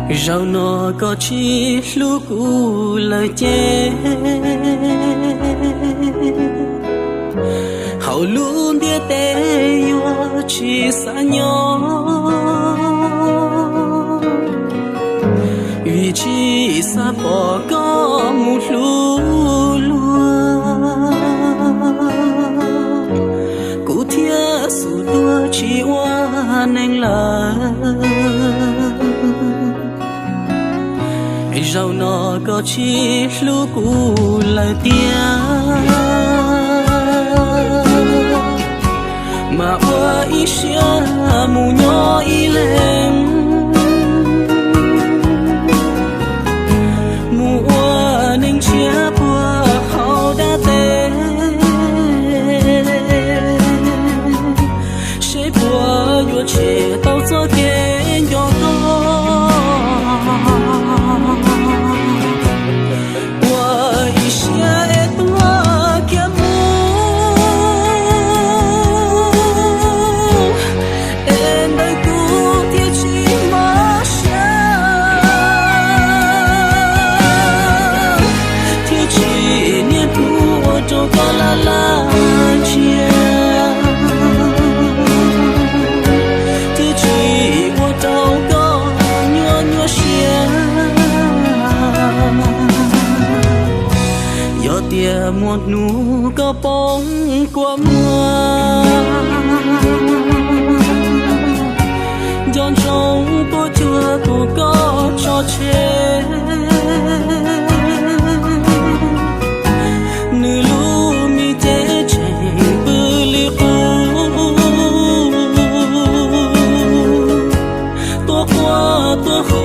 Zaum no koj tsis hlub kuv lawm ces, hauv lub ntiaj teb yuav tsis xav nyob, vim tsis xav pom koj mus hlub luag, kuv thiaj xub tuag tsis ua neeg lawm. Zaum no koj tsis hlub kuv lawm tiag, mas ua ib siab mus nyob ib leeg, mus ua neeg tshiab puag hauv dab teb, seb puas yuav tshem tau txoj kev nco koj. Ua ib siab es tuag kiag mus, es ntawm kuv thiaj tsis mob siab, thiaj tsis niaj hnub ua rau koj laj laj ntsia, thiaj tsis ua rau koj nyuaj nyuaj siab. Yog tias muaj hnub koj poob kua muag, nco ntsoov puas cuag kuv koj tso tseg, nws lub me cev tseem pw li qub, tuaj quaj tuaj hu